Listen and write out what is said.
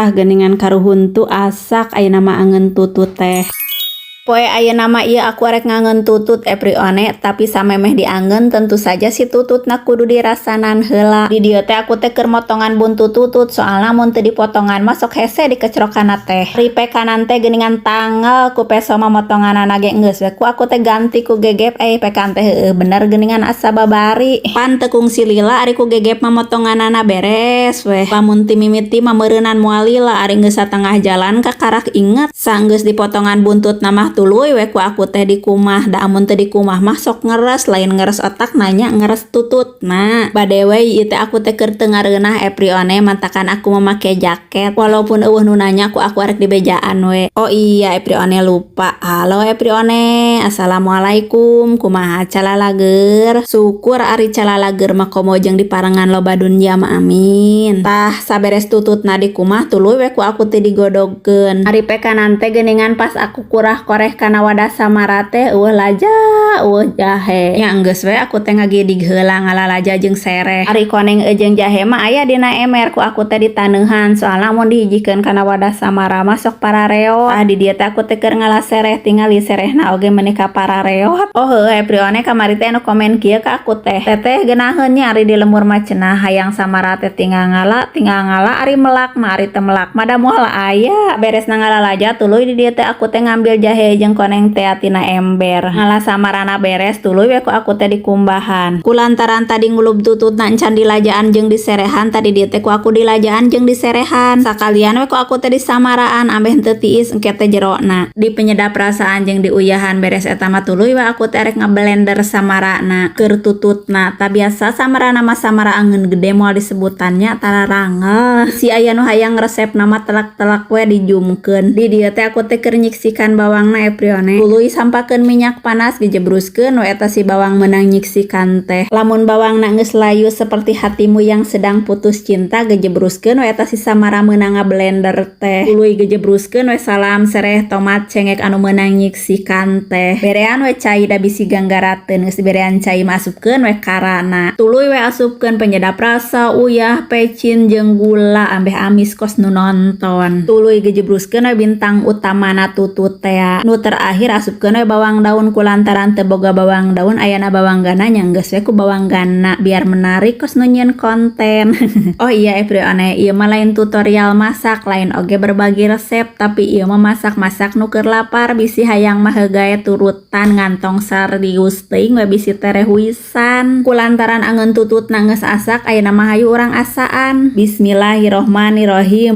Tah, geuningan karuhuntu asak, ayeuna mah angeun tutut teh. Poe ayeuna mah ieu aku arek ngangeun tutut, everyone, tapi samemeh diangeun tentu saja si tututna kudu dirasanan heula. Di dieu teh aku teh keur motongan buntut tutut, soalna mun teu dipotongan mah sok hese dikecrokanna teh. Ari pekanan teh geuningan tangel ku peso mah motonganana ge, geus we ku aku teh ganti ku gegep. Eh, pekan teh heueuh bener geuningan asa babari. Pan teu kungsi lila ari ku gegep mah, motonganana beres weh. Lamun ti mimiti mah meureunan moal lila, ari geus satengah jalan kakarak inget. Sanggeus dipotongan buntutna mah, tuluy we ku aku teh dikumah, da amun teu dikumah mah sok ngeres, lain ngeres otak nanya, ngeres tututna. Bade we, ieu teh aku teh keur teu ngareunah, everyone, mantakan aku memakai jaket. Walaupun euweuh nu nanya, ku aku arek dibejaan we. Oh iya, everyone, lupa. Halo everyone, assalamualaikum, kumaha calalager? Syukur ari calalager mah, komo jeung diparengan loba dunya mah, amin. Tah, saberes tututna dikumah, tuluy we ku aku teh digodogkeun. Ari pekanan teh geuningan pas aku kurah koreh kana wadah samara teh euweuh laja, euweuh jahe. Nya enggeus we aku teh ngagidig heula ngala laja jeung sereh. Ari koneng jeung jahe mah aya dina ember, ku aku teh ditaneuhan, soalna mun dihijikeun kana wadah samara mah sok parareot. Ah, di dieu teh aku teh keur ngala sereh, tingali serehna oge meuni ka parareot. Oh heueuh, everyone, kamari teh anu komen kieu ka aku teh. "Teteh, geunaheun nya ari di lembur mah," cenah, "hayang samara teh tinggal ngala, ari melak mah, ari teu melak mah da moal aya." Beresna ngala laja, tuluy di dieu teh aku teh ngambil jahe jeung koneng teh tina ember. Ngala samarana beres, tuluy we ku aku teh dikumbahan. Kulantaran tadi ngulub tututna encan dilajaan jeung diserehan, tadi dieu teh ku aku dilajaan jeung diserehan. Sakalian we ku aku teh disamaraan ambeh henteu tiis engke teh jerona. Di penyedap rasaan jeung diuyahan, beres eta mah tuluy we aku teh rek ngablender samarana keur tututna. Tak biasa samarana mah samara angeun gede, moal disebutannya tararangel. Si aya nu hayang resep nama telak-telak we dijumkeun. Di dieu teh aku teh keur nyiksikan bawangna, everyone. Tuluy sampakeun minyak panas, dijebruskeun we eta si bawang meunang nyiksikan teh. Lamun bawangna geus layu seperti hatimu yang sedang putus cinta, gejebruskeun we eta si samara meunang ngablender teh. Tuluy gejebruskeun we salam, sereh, tomat, cengek anu meunang nyiksikan teh. Berean we cai da bisi ganggarateun. Geus diberean cai, masukkeun we karana. Tuluy we asupkeun penyedap rasa, uyah, pecin jeung gula ambeh amis kos nu nonton. Tuluy gejebruskeun we bintang utamana, tutut tea. Nu terakhir asupkeun we bawang daun. Kulantaran teu boga bawang daun, ayana bawang gana, nya geus we ku bawang gana biar menarik kos nu nyieun konten. Oh iya, everyone, ieu mah lain tutorial masak, lain oge berbagi resep, tapi ieu mah masak-masak nu keur lapar, bisi hayang mah gae turutan, ngantong serius teuing we bisi tereh wisan. Kulantaran angeun tututna geus asak, ayeuna mah hayu urang asaan. Bismillahirrohmanirrohim.